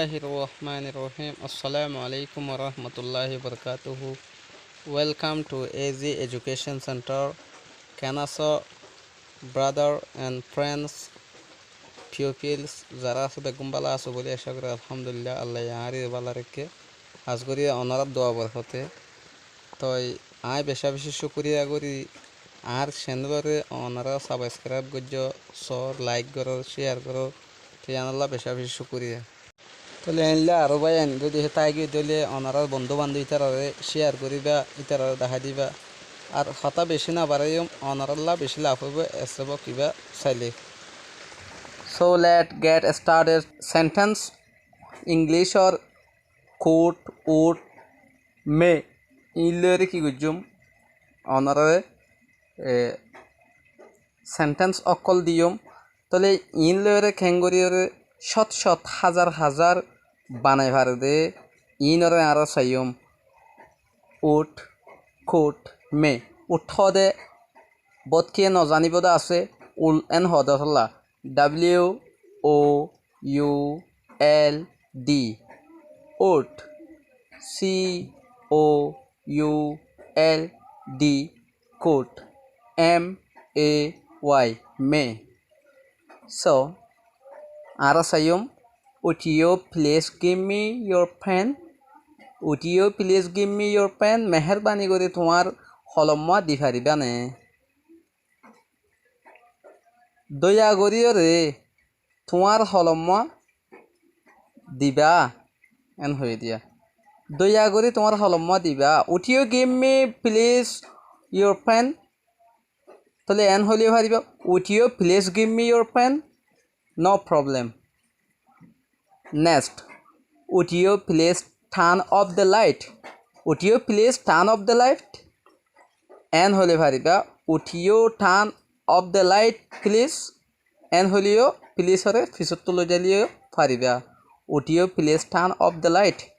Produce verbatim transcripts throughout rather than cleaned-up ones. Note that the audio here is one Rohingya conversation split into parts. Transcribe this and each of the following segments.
Bismillahir Rahmanir Rahim. Assalamu alaikum wa rahmatullahi wa barakatuhu. Welcome to A Z Education Center. Keén asó, brother and friends, pupils, zará asó beggún bála asó bóli acá gorí. Alhamdulillah, Allaye añáre bála raikké. Hás gorí onorár dua borhote. Toi aññí becá becí cúkuriya gorí, añár channel ore onorá subscribe goijjó, sór, like gorór, share gorór, toi yíanolla becá becí cúkuriya. Tóile eéinlla aró báiyain zodi hé táigiyoi dé óile onorár bondú bandóp ítararé share goríba, ítararé dahái diba. Ar hotá bicí no baraiyum, onorálla bicí laf óibo, esebok ibá sailé. So let's get started. Sentence, English or quote, would, may, iín loiyóre ki goijjum? Onoráre, e, sentence ókkol diyum. Tóile iín loiyóre keéngoríyoré cót cót, házar házar banai fare dé, iínoré añára saiyum. Would, could, may. Would hoóde bóut kiyé nozaníbou dé asé, ul en hoóde ótolla. W O U L D. Would. C O U L D. Could. M A Y. May. So, añára saiyum, would you please give me your pen? Would you please give me your pen? Mehérbani gorí tuáñr holommá di faribá né? Doiya goríyoré tuáñr holommá dibá, en hoiyé diya. Doiya gorí tuáñr holommá dibá. Would you give me please your pen? Tóile en hoilé faribá, would you please give me your pen? No problem. Next, would you please turn off the light? Would you please turn off the light? En hoilé faribá, would you turn off the light, please? En hoilé yó please oré fisóttu loi zailé yó faribá. Would you please turn off the light?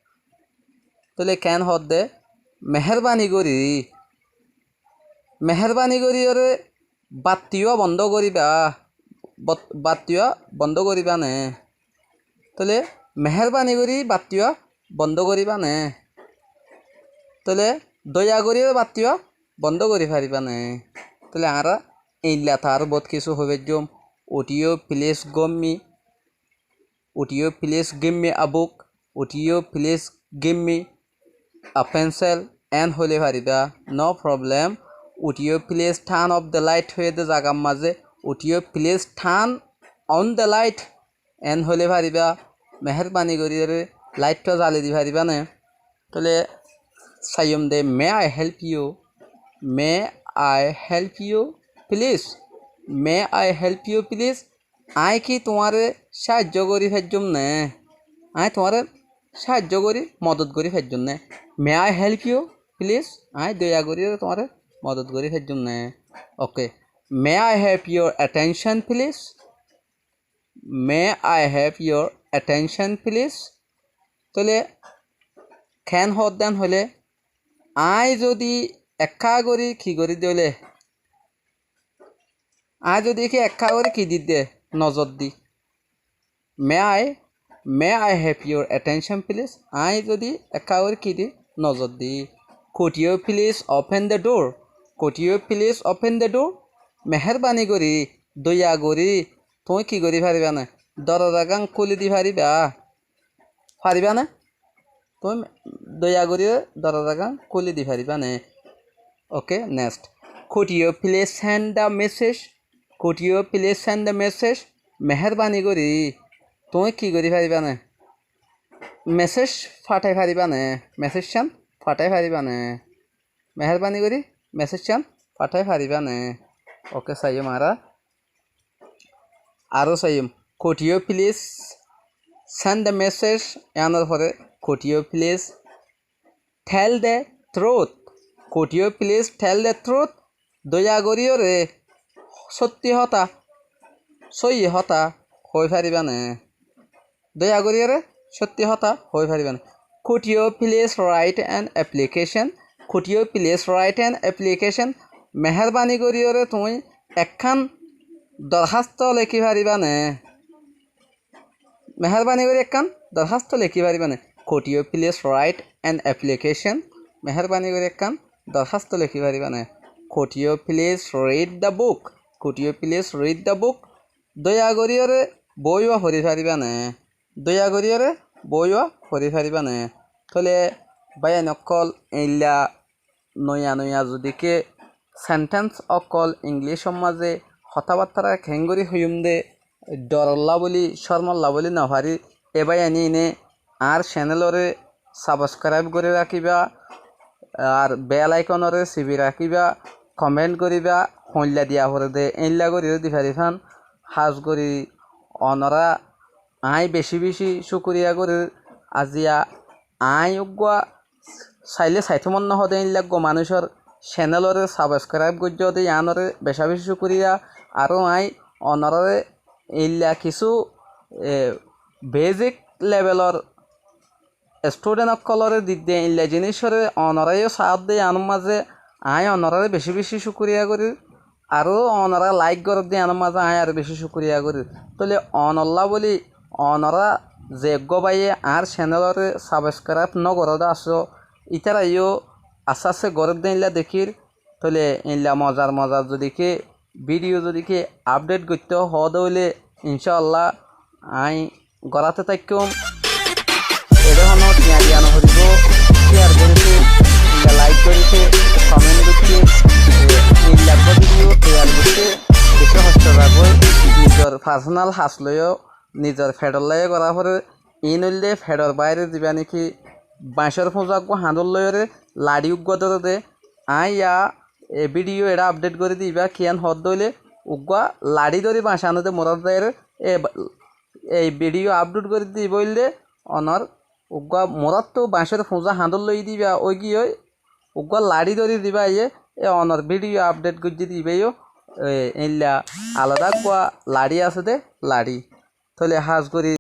Tóile keén hoódde, mehérbani gorí, mehérbani goríyoré battíwa bondó goríba, bot-, battíwa bondó goríba né? Tóile mehérbani gorí battíwa bondó goríba né? Tóile doiya goríyoré battíwa bondó gorí faribá né? Tóile añára eilla tar bóut kissú hoi faijjum. Would you please give me, would you please give me a book? Would you please give me a pencil? En hoilé faribá, no problem. Would you please turn off the light hoiyé dé zagar mazé, would you please turn on the light? En hoilé faribá, mehérbani goríyoré light tó zali di faribá né? Tóile saiyum dé, may I help you? May I help you, please? May I help you, please? Aññí ki tuáñre sáhaijjó gorí faijjum né? Aññí tuáñre sáhaijjó gorí, modot gorí faijjum né? May I help you, please? Aññí doiya goríyoré tuáñre modot gorí faijjum né? Okay. May I have your attention, please? May I have your attention, please? Tóile keén hoódde hoilé, aññí zodi ekká gorí ki gorí dé óile, aññí zodi ki ekká gorí ki di dé, nozor di. May I, may I have your attention, please? Aññí zodi ekká gorí ki di, nozor di. Could you please open the door? Could you please open the door? Mehérbani gorí, doiya gorí, tuñí ki gorí faribá né? Dorozagán kúli di faribá. Faribá né? Tuñí doiya gorí dorozagán kúli di faribá né? Okay, next. Could you please send the message? Could you please send the message? Mehérbani gorí, tuñí ki gorí faribá né? Message fathái faribá né? Message cán fathái faribá né? Mehérbani gorí message cán fathái faribá né? Okay, saiyum añára. Aró saiyum. Could you please send the message? Yíanor fore, could you please tell the truth? Could you please tell the truth? Doiya goríyoré sótti hotá, sóiyi hotá hoi faribá né? Doiya goríyoré sótti hotá hoi faribá né? Could you please write an application? Could you please write an application? Mehérbani goríyoré tuñí ekkán dorhásto lekí faribá né? Meherbani gorí ekkán dorhásto lekí faribá né? Could you please write an application? Meherbani gorí ekkán dorhásto lekí faribá né? Could you please read the book? Could you please read the book? Dóiya goríyoré boóiwa forí faribá né? Dóiya goríyoré boóiwa forí faribá né? Tóile báiyain ókkol, eilla noiya noiya zudi ki sentence ókkol Inglícor mazé hotábattára keéngorí hoiyúm dé, dhorólla bóli, córmolla bóli nofarí, e báiyain iíne añár ceneloré sabskráib gorí rakíba, ar bel aikonóre sibi rakíba, koment goríba, hoilla diya foré dé, éilla goríyó di farifán. Hás gorí onorá aññí bicí bicí cúkuriya gorír. Aziya aññí uggúa sailé saitó mon nohó dé éilla eggúa manúicor ceneloré sabskráib goijjó dé yíanoré becá bicí cúkuriya. Aró aññí onoráre eilla kissú, e, besik lebelor estúdent ókkolóre didde eilla jinícoré onoráyó saádde yíanor mazé aññí onoráre bicí bicí cúkuriya gorír. Aró onorá laik goródde yíanor mazé aññí aró bicí cúkuriya gorír. Tóile onollá bóli onorá ze eggúa báiye añár ceneloré sabskráib nógoróde asó, ítarayó asté asté gorédde éilla dekír. Tóile eilla mozar mozar zudi ki bídiyo zudi ki apdhéit goittó hoóde óile incáalla aññí goráte táikkúm. Eçé honó tiañ diya noforibó. Céar goríte, eilla laik goríte, koment goitté, e, eilla eggúa bídiyo toiyar goitté bicí hoctó zagói. Nizor farsónal has loiyó, nizor feçollá yó gorá foré. Iín óilde feçor baáire zibá néki bañcór fúñza eggúa hañdót loiyóre laçí uggúa dóre dé. Aññí yá e bídiyo eçé apdhéit gorí dibá, kiyán hoódde óile uggúa laçí dóri bañc ané dé murát zaiyóre e ba-, ei bídiyo apdhéit gorí dibá óilde onor uggúa muráttu bañcór fúñza hañdót loiyí dibá óigiyoi, uggúa laçí dóri dibá aiyé, e onor bídiyo apdhéit goijjé dibá yó, e, eilla aladá uggúa laçí asé dé, laçí. Tóile hás gorí